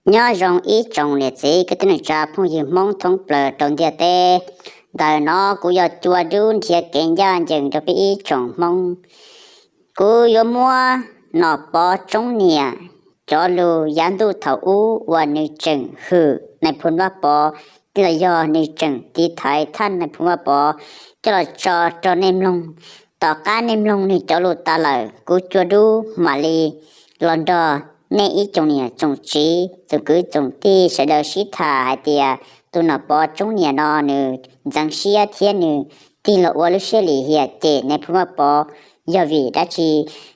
Nyob zoo ib tsoom niam txiv kwv tij neej tsa phooj ywg Hmoob thoob plaws rau ntiaj teb. Ntawm no kuv yog Cua Dub nrhiav kev ncaj ncees rau peb ib tsoom Hmoob. Kuv yuav muab Nom Pov Tsoob Niam cov lus yav ntuj thaum ub uas nws tseem hwm Nais Phoo Vaj Pov, los yog nws tseem tiv thaiv thaj Nais Phoo Vaj Pov coj los tso rau nej mloog. Tom qab nej mloog nws cov lus tas lawm, kuv Cua Dub mam li los nrog nej ib tsoom niam tsoom txiv tsoom kwv tsoom tij sawv daws sib tham hais tias tus Nom Pov Tsoob Niam no nws ntxeev siab thiab nws tig los ua lub siab lim hiam cem Nais Phoo Vaj Pov yog vim dab tsi.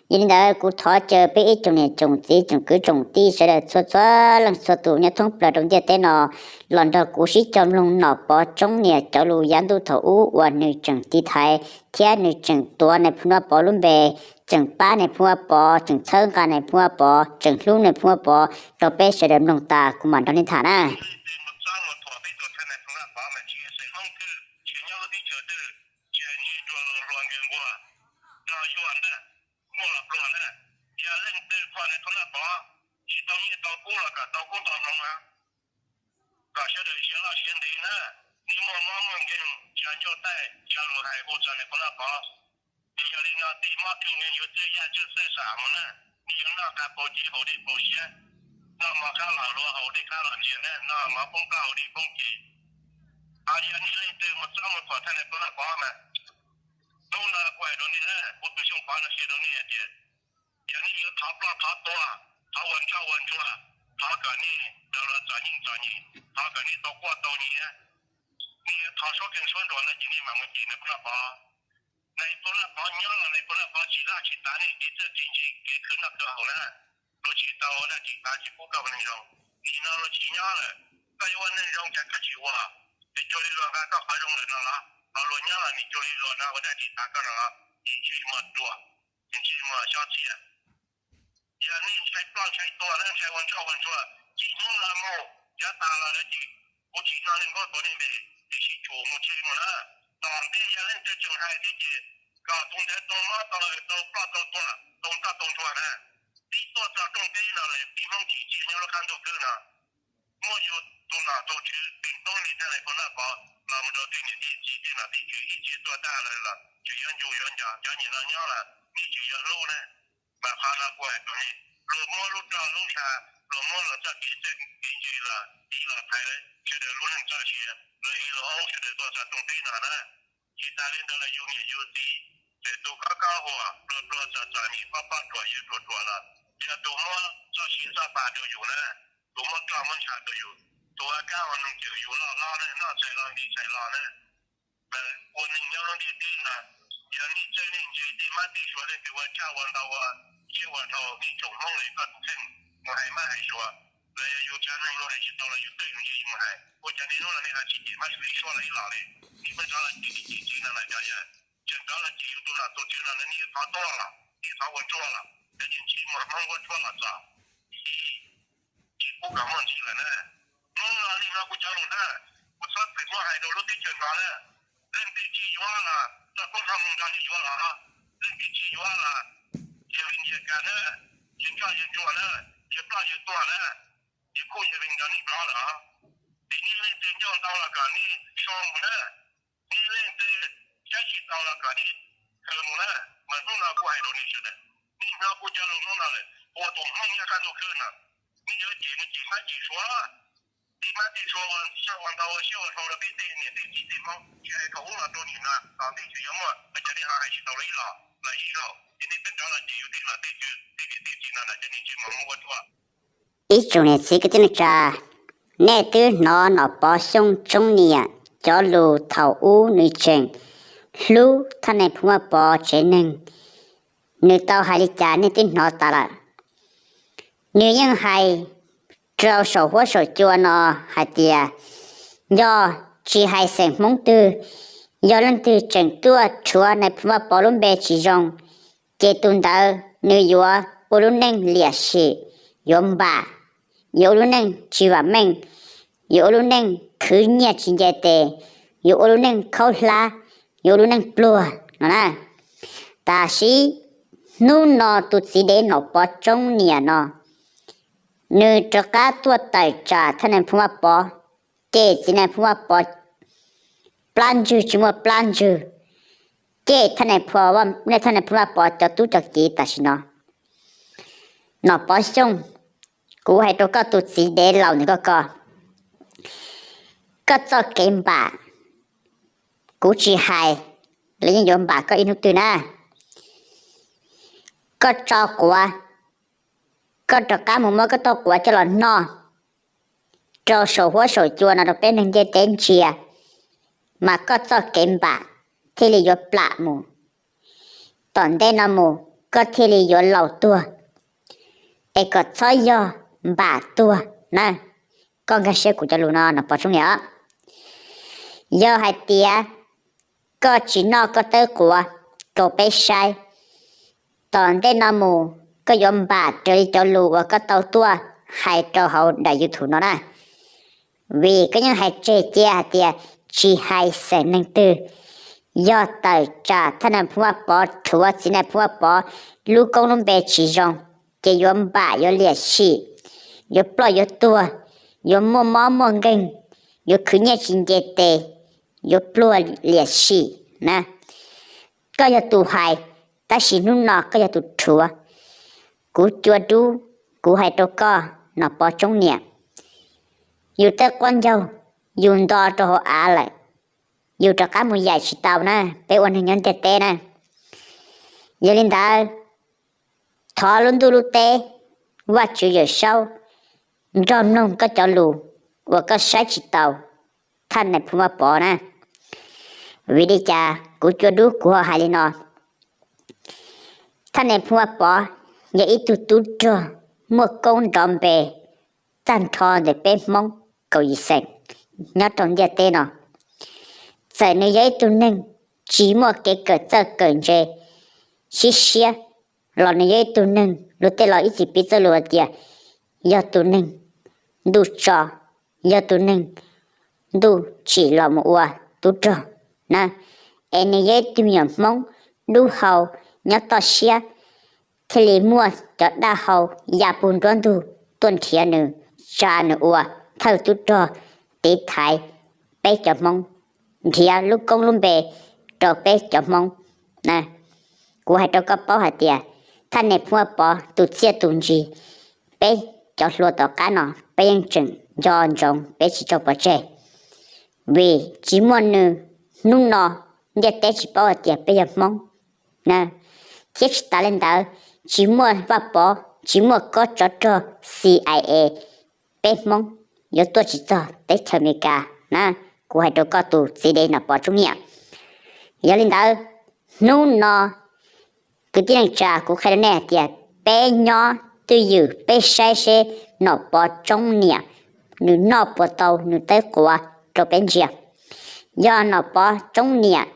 Yog li ntawd kuv thov caw peb ib tsoom niam tsoom txiv tsoom kwv tsoom tij sawv daws txhua txhua leej txhua tus nyob thoob plaws rau ntiaj teb no los nrog kuv sib koom mloog Nom Pov Tsoob Niam cov lus yav ntuj thaum ub uas nws tseem tiv thaiv thiab nws tseem tuav Nais Phoo Vaj Pov lub npe, tseem pab Nais Phoo Vaj Pov, tseem txhawb nqa Nais Phoo Vaj Pov, tseem hlub Nais Phoo Vaj Pov rau peb sawv daws mloog tas kuv mam nrog nej tham na. Ib leej twg mus txob mus thuam peb tus thawj Nais Phoo Vaj Pov mas tsis yog xeem Hmoob twg, tsis yog nyob lub teb chaws twg, tsis hais nyob rua los luag nkees nkuas, rog yuag ntag, muaj los pluag ntag. Yog leej twg thuam Nais Phoo Vaj Pov tsis tau nyiaj tau kub los kom tau kub tau hmoov na, kom sawv daws siav loj siav ntev na. Nej muaj mob muaj nkeeg, tsa ncauj taij, tsa lus hais hu txog Nais Phoo Vaj Pov. Yog li no tej mob tej nkeeg yuav txawj yaj txawj txawj xam mus na. Nej yuav noj qab paus cev haus dej paus siab, noj mov qab los luag haus dej qab los ntsia na, noj mov poob plaub haus dej poob ceg. Ho yog nej leej twg mus txob mus thuam thawj Nais Phoo Vaj Pov mas, hnub no kuv hais rau nej na, kuv tus Xyooj Pov no qhia rau nej hais tias, yog nej yuav thov ploj thov tuag, thov ua ntsoj ua ntsuag, thov kom nej raws luag txom nyem txom nyem, thov kom nej tau quaj tau nyiav, nej yuav thov suab keeg suab nruas no ces nej mam mus cem Nais Phoo Vaj Pov. Nais Phoo Vaj Pov nyob los Nais Phoo Vaj Pov tsis laj tsis tav nej kev txawj kev ntse kev khwv noj khwv haus na. Luag tsis tau ua dab tsi tav tsis pub koj ua neeg zoo. Nim no luag tsis nyob lawm, koj yuav ua neeg zoo cas koj tsis ua? Es cuag li luag nqa koj qhov zoo lawm no los, los luag nyob los nej cuag li luag no ua dab tsi tav koj no los, yeej tsis muaj ruam, yeej tsis muaj xyob txias. Yog nej ntshai ploj ntshai tuag na, ntshai ua ntsoj ua ntsuag, txij hnub no mus yav tas los dab tsi, kuv tsis nco nej nkaub tua nej npe, tiam sis tsum mus tseg mus na. Tom ntej yog leej twg tseem hais thiab ces kom tus ntawd tau mob tau lawm tau ploj tau tuag tau ntsoj tau ntsuag na. Tib tuaj txog rooj teb no lawm tib Hmoob tsis ntsia nyob lub qab ntuj khwb no. Muaj yus tus nom tus tswv teev toob li thaj Nais Phoo Vaj Pov los mus rau tej niam tij txiv tej nom tej tswv ib txhia tuaj tag lawm los tseem yuav ncu yuav nco cov niam no nyob lawm, nej tseem yuav hlub na. Mas qhov no kuv hais rau nej, luag muab lub roj lub ntsha, luag muab luag txoj kev txawj kev ntse los tiv los thaiv sawv daws lub neej txoj sia, luag ib luag ob sawv daws tuaj txog rooj teb no na. Tsis tas li ntawd los yus niam yus txiv, txawm tus koj koj huam, pluag pluag txom txom nyem, poj poj ruam yawg ruam ruam los yog tus muab txoj sia txoj pa rau yus na, tus muab roj muab ntsha rau yus, tus ua kab ua noog cawm yus loj hlob na, noj txhais los nqis txhais los na. Ua neeg nyob lub ntiaj teb no, yog nej txawj nej ntse tej mab tej suav leej twg ua tshaj ua ntau ua siab ua dhau ib tsoom Hmoob lawm koj tus kheej mus hais mab hais suav, los yog yus cov neeg luag hais tsis tau los yus txawj yus ntse yus mus hais, ua cas niaj hnub no nej ho tsis cem mab suav ib suab los ib los li? Nej pheej rov los cem nej cem txiv no lawm cov yawg, tseem rov los cem yus tus nom tus tswv no, nej thov tuag los nej thov ua ruaj los cov niag ntsej muag Hmoob vuab tsuab los txog, tsis pub kom muaj ntxiv lawm na. Hnub no nej hnov kuv cov lus na, kuv txhob phem muab hais rau lub teb chaws no na. Leej twg tsis yuav los txoj koob nrog mus nrog nej yuav los, leej twg tsis yuav los yog vim nyias kas na, yog ntsoj yog ntsuag na, yog ploj yog tuag na, yog kuj yog vim nrog nej ploj lawm. Vim nej leej twg ncauj ntau los kom nej so mus na. Nej leej twg saib tsis taus los kom nej khaws mus na. Mas hnub no kuv hais rau nej sawv daws, nej hnov kuv cov lus hnub no lawm, ua tus Hmoob nyob qab ntuj khwb no, nej yuav cem nej cem mab cem suav, tej mab tej suav ua siab ua ntau ua siab ua dhau rau peb tej niam tej txiv tej Hmoob, tsis hais thaum ub los rau nim no, tom ntej tseem yuav muaj, ua cas nej ho hais tsis tau li los los ib zaug, ces nej pheej rov los cem yus tej nom tej tswv tej niam tej txiv no lawm, cov niag ntsej muag Hmoob vuab tsuab. Ib tsoom niam txiv kwv tij neej tsa, nej twb hnov Nom Pov Xyooj Tsoob Niam cov lus thaum ub nws tseem hlub thaj Nais Phoo Vaj Pov tsev neeg, nws tau hais li cas nej twb hnov tas lawm. Nws yeej hais rau saum huab saum cua no hais tias, yog tsis hais xeem Hmoob twg, yog leej twg tseem tuaj rhuav Nais Phoo Vaj Pov lub npe tsis zoo, ces tus ntawd nws yuav ua lub neej liam sim, yuav npam, yuav ua lub neej tsis vam meej, yuav ua lub neej khwv nyiaj tsis nce tes, yuav ua lub neej khaub hlab, yuav ua lub neej pluag no na. Tab sis hnub no tus txiv dev Nom Pov Tsoob Niam no Nws rov qab tuaj tawm tsam thaj nais phoo Vaj Pov, ces txiv nais phoo Vaj Pov plab ntswg tsis muaj plab ntswg, ces thaj nais phoo, nej thaj nais phoo Vaj Pov cov tub cov kiv tam sim no, Nom Pov Xyooj, kuv hais rau koj tus txiv dev laus ntawm koj ko, koj txoj kev npam, kuv tsis hais, lawv yeej yuav npam koj ib hnub twg na. Koj tso quav, koj rov qab mus muab koj tau quav coj los noj rau saum huab saum cua no rau peb neeg ntiaj teb ntsia, mas koj txoj kev npam thiaj li yuav plam mus. Tom ntej no mus koj thiaj li yuav laus tuag, es kom txhob yog npam tuag na. Koj nkag siab kuv cov lus no Nom Pov Tsoob Niam. Yog hais tias koj tsis noj koj tawb quav rau peb saib, tom ntej no mus koj yuav npam raws li cov lus uas koj tau tuaj hais rau hauv daim YouTube no na. Vim koj yeej hais tseg cia hais tias tsis hais xeem neeg twg, yog tawm tsam thaj nais phoo Vaj Pov, rhuav txiv nais phoo Vaj Pov lub koob lub npe tsis zoo, ces yuav npam yuav liam sim, yuav ploj yuav tuag, yuav muaj mob muaj nkeeg, yuav khwv nyiaj tsis nce tes, yuav pluag liam sim na. Koj yog tus hais, tab sis hnub no koj yog tus rhuav. Kuv cua dub, kuv hais rau koj Nom Pov Tsoob Niam, yus tej quab ncaug yus nto rau hauv av lawm, yus rov qab mus yaim tsis tau na, peb ua neeg nyob ntiaj teb na. Yog li ntawd, thov lub ntuj lub teb, Vajtswv Yawm Saub nrog mloog koj cov lus uas koj saib tsis taus thaj nais phoo Vaj Pov na. Vim li cas kuv cua dub kuv ho hais li no? Thaj nais phoo Vaj Pov yog ib tug tub rog muaj koob nrov npe tag nrho ntawm peb Hmoob kaum yim xeem nyob rau ntiaj teb no. Txawm nws yog ib tug neeg tsis muaj kev kawm txawj kawm ntse sib siab los nws yog ib tug neeg luag tej los ib txwm piv txoj lus hais tias yog tus neeg ntuj tso, yog tus neeg ntuj tsim los mus ua tub rog na. Es nws yog ib tug me nyuam Hmoob dub hau nyob toj siab, thiaj li muaj cov dab hau ya puag nruab ntug tuaj nrhiav nws, tsa nws ua thawj tub rog tiv thaiv peb cov Hmoob, nrhiav lub koob lub npe rau peb cov Hmoob. Kuv hais rau koj paub hais tias thaj nais phoo Vaj Pov tus txiaj tus ntsig, peb cov hluas tom qab no peb yeej tseem nco ntsoov, peb tsis tso pov tseg. Vim tsis muaj nws, hnub no ntiaj teb tsis paub hais tias peb yog Hmoob na. Thiab tsis tas li ntawd, tsis muaj Vaj Pov, tsis muaj kob tsov rog C I A, peb Hmoob yuav tuaj tsis txog teb chaws Amelikas na. Kuv hais rau koj tus txiv dev Nom Pov Tsoob Niam. Yog li ntawd, hnub no kwv tij neej tsa, kuv qhia rau nej hais tias peb nyob twj ywm peb saib seb Nom Pov Tsoob Niam nws noj puas tau nws tawb quav rau peb ntsia. Yog Nom Pov Tsoob Niam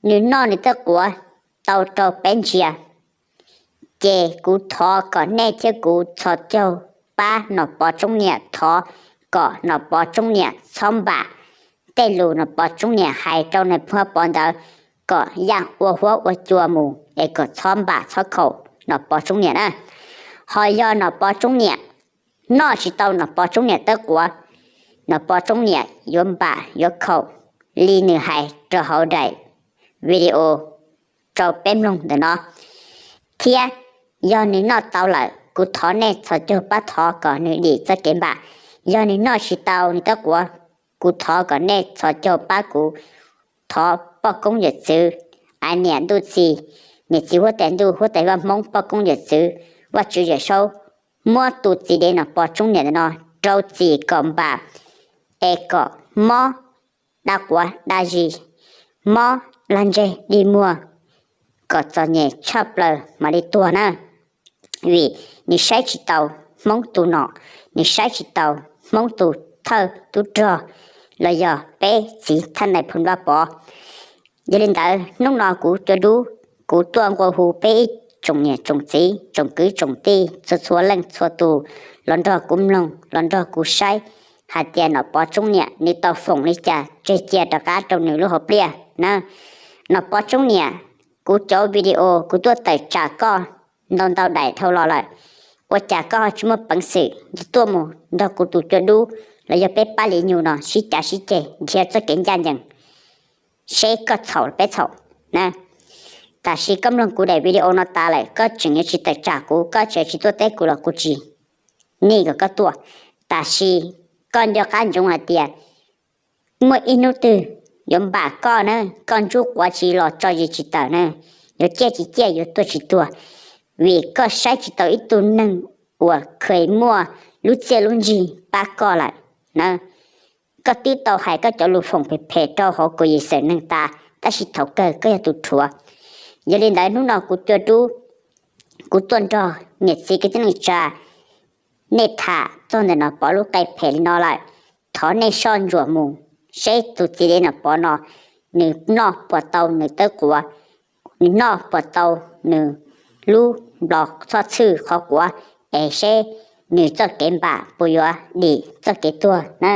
nws noj nws tawb quav tau rau peb ntsia, ces kuv thov kom nej thiab kuv txhos caug pab Nom Pov Tsoob Niam, thov kom Nom Pov Tsoob Niam txhob npam tej lus Nom Pov Tsoob Niam hais rau nais phoo Vaj Pov ntawd, kom yaj ua huab ua cua mus es kom txhob npam txhob khaum Nom Pov Tsoob Niam na. Ho yog Nom Pov Tsoob Niam noj tsis tau Nom Pov Tsoob Niam tawb quav, Nom Pov Tsoob Niam yuav npam yuav khaum li nws hais rau hauv daim video rau peb mloog ntawm no. Thiab yog nws noj tau lawm, kuv thov nej txhos caug pab thov kom nws dim txoj kev npam. Yog nws noj tsis tau nws tawb quav, kuv thov kom nej txhos caug pab kuv thov poj koob yawm txwv, a niam ntuj txi, niam txiv huab tais ntuj huab tais vaj Hmoob, poj koob yawm txwv, Vajtswv Yawm Saub muab tus txiv dev Nom Pov Tsoob Niam ntawm no rau txim kom npam, es kom mob dab quav dab zis, mob lag ntseg dig muag, kom txom nyem tshaj plaws mam li tuag na. Vim nws saib tsis taus Hmoob tus nom, nws saib tsis taus Hmoob tus thawj tub rog, los yog peb txiv thaj nais phoo Vaj Pov. Yog li ntawd, hnub no kuv cua dub, kuv tuaj nqua hu peb ib tsoom niam tsoom txiv, tsoom kwv tsoom tij, txhua txhua leej txhua tus los nrog kuv mloog, los nrog kuv saib hais tias Nom Pov Tsoob Niam nws tau foom li cas tseg cia rov qab rau nws lub hauv pliaj na. Nom Pov Tsoob Niam, kuv cov video kuv tuaj tawm tsam koj ntau ntau daim dhau los lawm, ua cas koj ho tsis muaj peev xwm tuaj mus nrog kuv tus cua dub los yog peb pab li nyuag no sib cav sib ceg nrhiav txoj kev ncaj ncees, seb koj txhaum los peb txhaum na. Tam sim koj mloog kuv daim video no tas lawm, koj tseem yuav tsis tawm tsam kuv, koj tseem tsis tuaj teb kuv los kuv tsis nij kom koj tuaj. Tam sim koj nco qab ntsoov hais tias muaj ib hnub twg yuav npam koj na, koj ntsuj quav tsis los tso zis tsis tawm na, yuav ciaj tsis ciaj yuav tuag tsis tuag, vim koj saib tsis taus ib tug neeg uas kheev muaj lub txiaj lub ntsig pab koj lawm na. Koj twb tau hais koj cov lus foom phem phem rau hauv kuv yim xeem neeg tas, tab sis thaum kawg koj yog tus rhuav. Yog li ntawd hnub no kuv cua dub, kuv tuaj nrog niam txiv kwv tij neej tsa nej tham txog ntawm Nom Pov lub qe phem li no lawm, thov nej soj ntsuam mus seb tus txiv dev Nom Pov no nws noj puas tau nws tawb quav, nws noj puas tau nws lub nplos txhoj txhwj qhov quav, es seb nws txoj kev npam puas yuav dim txoj kev tuag na.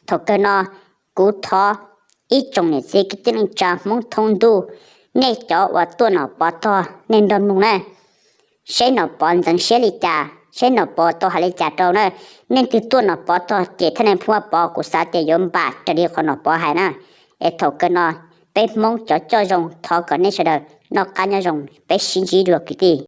Thaum kawg no kuv thov ib tsoom niam txiv kwv tij neej tsa Hmoob thoob ntuj, nej cov uas tuaj Nom Pov tog nej nrog mloog na, seb Nom Pov ntxeev siab li cas, seb Nom Pov tau hais li cas rau na. Nej twg tuaj Nom Pov tog ces thaj nej phuab Pov kuv xav tias yuav npam raws li qhov Nom Pov hais na. Es thaum kawg no peb Hmoob cov coj zoo thov kom nej sawv daws noj qab nyob zoo, peb sib ntsib dua kwv tij.